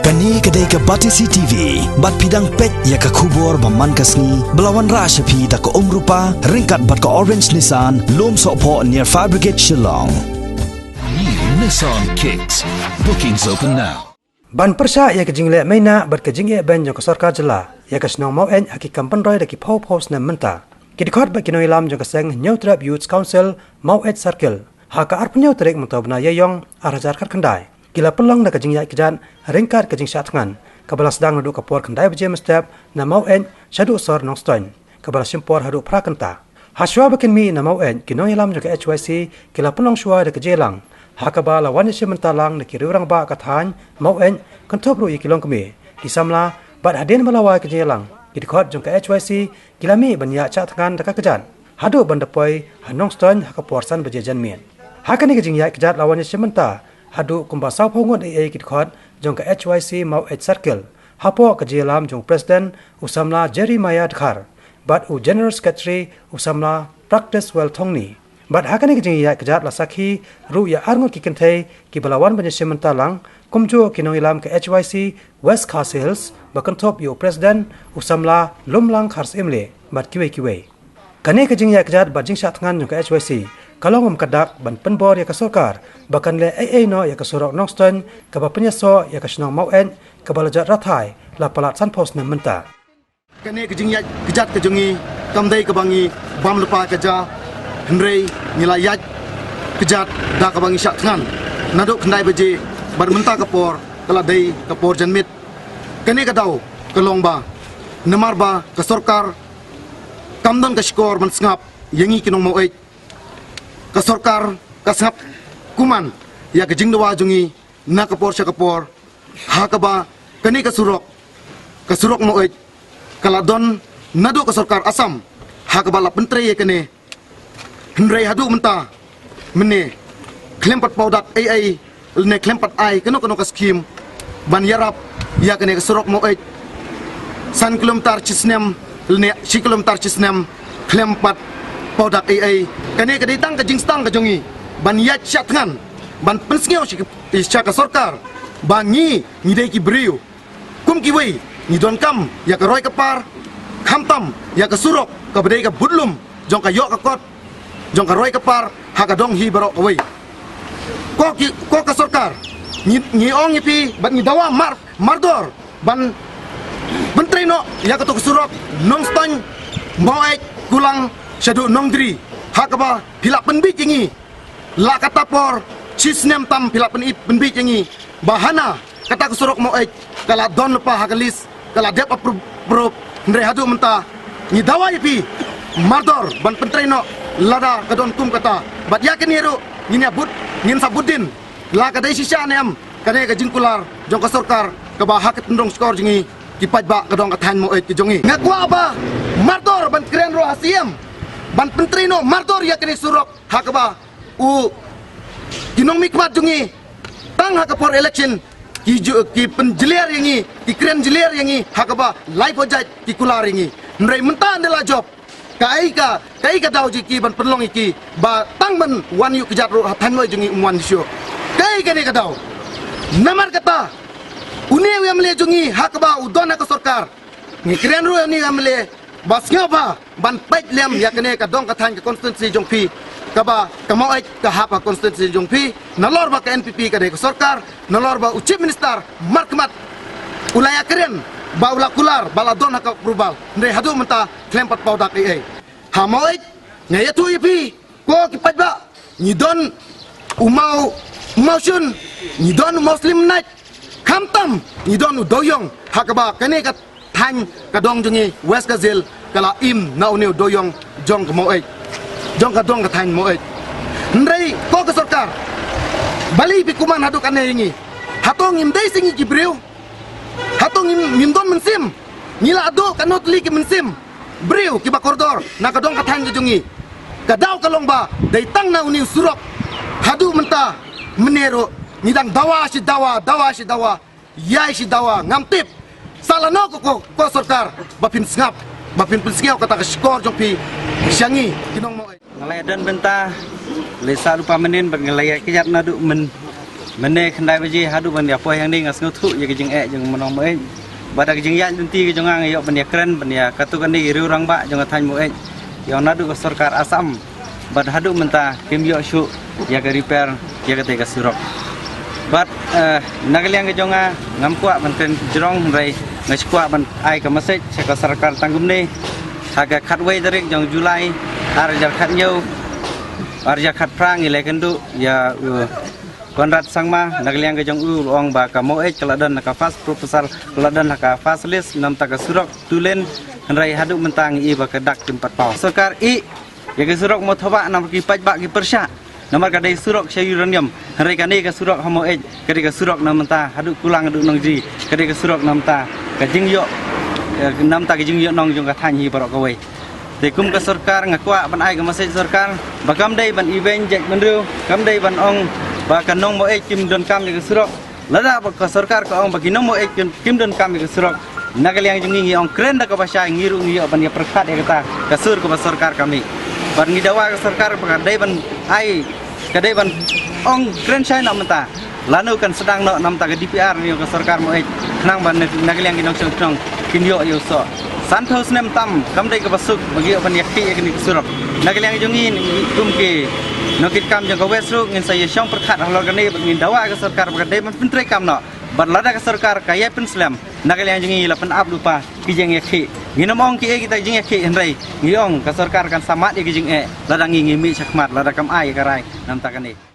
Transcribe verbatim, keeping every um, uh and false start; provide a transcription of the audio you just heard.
Kane ka dei ka Batesi T V, bad phi dang peit ïa ka khubor ba man ka sngi, ba la wanrah sha phi da ka Umrupa, ryngkat bad ka Orange Nissan, Lumsohphoh near Fire Brigade Shillong. New Nissan Kicks. Bookings open now. Ban pyrshah ïa ka jingleh maina bad ka jingeh beiñ jong ka sorkar jylla ïa ka shnong Maweit ha ki kam pynroi da ki phew phew snem mynta, ki dkhot bad ki nongïalam jong ka seng Hynñiewtrep Youth Council Maweit Circle, ha ka arphew tarik mynta u bnai Ïaïong ar hajar khatkhyndai, ki la pynlong da ka jingïaid kjat ryngkat ka jingshah thngan, kaba la sdang naduh ka por khyndai baje mynstep na Maweit shaduh sor Nongstoiñ, kaba la shim por haduh phra kynta. Hashwa ba kin mih na Maweit, ki nongïalam jong ka H Y C ki la pynlong shuwa da ka jingïalang, ha kaba la wan ïashim bynta lang da ki riew rangbah ka thaiñ Maweit, kynthup ruh ïa ki longkmie, ki samla, bad hadien ba la wai ka jingïalang, ki dkhot jong ka H Y C ki la mih ban ïaid shah thngan da ka kjat haduh ban da poi ha Nongstoiñ ha ka por san baje janmiet. Ha kane ka jingïaid kjat la wan ïashim bynta haduh kumba sawphew ngut eiei ki dkhot jong ka H Y C Maweit Circle, hapoh ka jingïalam jong u President u samla Jeremiah Dkhar bad u General Secretary u samla Practice Well Thongni. Bad ha kane ka jingïaid kjat la sakhi ruh ïa arngut ki kynthei kiba la wan ban ïashim bynta lang, kumjuh ki nongïalam ka H Y C West Khasi Hills, ba kynthup ïa u President u samla Lumlang Kharsyimlieh bad kiwei kiwei. Kane ka jingïaid kjat bad jingshah thngan jong ka H Y C ka long kum ka dak ban pynbor ïa ka sorkar ba kan leh eiei noh ïa ka surok Nongstoiñ kaba pynïasoh ïa ka shnong Maweit, kaba la jot rathai la palat sanphew snem mynta. Kane ka jingïaid kjat ka jong ngi kam dei kaba ngi bam lypa ka ja, hynrei ngi la ïaid kjat da kaba ngi shah thngan naduh khyndai baje bad mynta ka por ka la dei ka por janmiet. Kane ka daw ka long ba namar ba ka sorkar kam don ka shkor ban sngap ïa ngi ki nong Maweit. Ka sorkar ka sngap kumne ïa ka jingdawa jong ngi na ka por sha ka por, ha kaba kane ka surok, ka surok Maweit, ka la don naduh ka sorkar Assam, ha kaba la pyntrei ïa kane. Hynrei haduh mynta mynne khlem pat paw dak eiei, lane khlem pat ai kano kano ka skhim ban ïarap ïa kane ka surok Maweit san kilometer shi snem, lane shi kilometer shi snem, khlem pat paw dak eiei. Kane ka dei tang ka jingstad ka jong ngi ban ïaid shah thngan, ban pynsngew sha ka, sha ka sorkar ba ngi, ngi dei ki briew kum kiwei, ngi donkam ïa ka roi ka par, khamtam ïa ka surok kaba dei ka budlum jong ka ïoh ka kot jong ka roi ka par ha ka dong hi baroh kawei. Ko ki, ko ka sorkar, ngi, ngi ong ïa phi bad ngi dawa mar, mardor ban pyntrei noh ïa kato ka surok Nongstoiñ, Maweit, Kulang shaduh Nongdri, ha kaba phi la pynbiej ïa ngi la katta por, shi snem tam phi la pyn, pynbiej ïa ngi ba hana kata ka surok Maweit ka la don lypa ha ka list, ka la dep approve, approve. Hynrei haduh mynta ngi dawa ïa phi mardor ban pyntrei noh lada ka don kum kata. Bad ïa kane ruh ngin ïa bud, ngin sa bud dien la ka dei shisha ne em kane ka jingkular jong ka sorkar kaba ha ka tyndong shkor jong ngi ki paidbah ka dong ka thaiñ Maweit ka jong ngi. Nga kwah ba mardor ban kren ruh ha C M ban pyntrei noh mardor ïa kane surok, ha kaba u, ki nongmihkhmat jong ngi tang ha ka por election ki ju, ki pynjler ïa ngi, ki kren jler ïa ngi, ha kaba laiphew jait ki kular ïa ngi. Hynrei mynta ynda la jop, kaei ka, kaei ka daw jong ki ban pynlong ïa ki ba tang ban wan ïuh kjat ruh ha thaiñ Maweit jong ngi um wan shuh? Kaei kane ka daw? Namar kata une u M L A jong ngi ha kaba u don ha ka sorkar, ngi kren ruh ïa une u M L A ba sngewbha ban peit lem ïa kane ka dong ka thaiñ, ka constituency jong phi, kaba ka Maweit ka hap ha constituency jong phi, nalor ba ka N P P ka dei ka sorkar, nalor ba u Chief Minister markhmat u la ïakren ba u la kular ba la don ha ka approval, hynrei haduh mynta khlem pat paw dak eiei. Ha Maweit nga ïathuh ïa phi, ko ki paidbah, ngi don u maw, u mawshun, ngi don u mawslim nait, khamtam ngi don u dewiong, ha kaba kane ka thaiñ ka dong jong ngi West Khasi Hills ka la im na une u dewiong jong ka Maweit, jong ka dong ka thaiñ Maweit. Hynrei ko ka sorkar, balei phi kumne haduh kane ïa ngi? Hato ngim dei seh ngi ki briew? Hato ngim, ngim don mynsiem? Ngi la duh katno tylli ki mynsiem briew kiba kordor na ka dong ka thaiñ ka jong ngi. Ka daw ka long ba dei tang na une u surok haduh mynta mynne ruh ngi dang dawa shi dawa, dawa shi dawa, ïai shi dawa. Ngam tip sa lano ko, ko, ko sorkar ba phin sngap, ba phin pynsngew kata ka shkor jong phi sha ngi ki nong Maweit. Nga la ïadon bynta, la sa lypa mynnin bad nga la ïaid kjat naduh myn, Mynne khyndai baje haduh ban ïa poi hangne nga sngewthuh ïa ka jingeh jong u nong Moeit. Bad da ka jingïaid lynti ka jong nga nga ïoh ban ïa kren ban ïa katto katne ki riew rangbah jong ka thaiñ Moeit. Ïa naduh ka sorkar Assam bad haduh mynta kim ïoh shuh ïa ka repair ïa kata ka surok. Bad eh, na ka liang ka jong nga ngam kwah ban kren jrong hynrei nga shu kwah ban ai ka message sha ka sorkar tang kumne. Ha ka khatwei tarik jong July, ar hajar khathynñiew, ar hajar khatphra ngi la ïakynduh ïa u Conrad Sangma, na ka liang ka jong u, u ong ba ka Moeit ka la don ha ka first proposal, ka la don ha ka first list, namta ka surok two lane, hynrei haduh mynta ngi i ba ka dak kim pat paw. Sorkar i ïa ka surok Mothawbah namar ki paidbah ki pyrshah. Namar ka dei surok sha uranium, hynrei kane ka surok ha Moeit ka dei ka surok namta haduh Kulang haduh Nongjri, ka dei ka surok namta ka jingïoh, eh, namta ka jingïoh nong jong ka thaiñ hi baroh kawei. Te kum ka sorkar nga kwah ban ai ka message sorkar ba kam dei ban ibeiñ jaitbynriew, kam dei ban ong ba ka nong Moeit kim donkam ïa ka surok. Lada ba ka sorkar ka ong ba ki nong Moeit kim, kim donkam ïa ka surok, na ka liang jong ngi ngi ong kren da kaba shai, ngi ruh ngi ïoh ban ïa pyrkhat ïa kata ka sur kaba sorkar ka mih. Bad ngi dawa ka sorkar ba ka dei ban ai, ka dei ban ong kren shai na mynta. Lano kan sdang noh namta ka D P R ne ka sorkar Moeit khnang ba na, na ka liang ki nongshong shnong kin ïoh ïa u soh. Sanphew snem tam kam dei kaba suk ba ki ïoh ban ïakhih ïa kane ka surok. Na ka liang jong ngi, ngi kum ki nongkitkam jong ka West ruh ngin sa ïa shong pyrkhat halor kane bad ngin dawa ka sorkar ba ka dei ban pyntreikam noh. Bad lada ka sorkar ka ïai pynslem, na ka liang jong ngi la pynap lypa ki jingïakhih. Ngin ym ong kiei kita ki jingïakhih hynrei ngi ong ka sorkar kan sa mad ïa ki jingeh lada ngi ngi mih shakhmat lada kam ai ïa ka rai namta kane.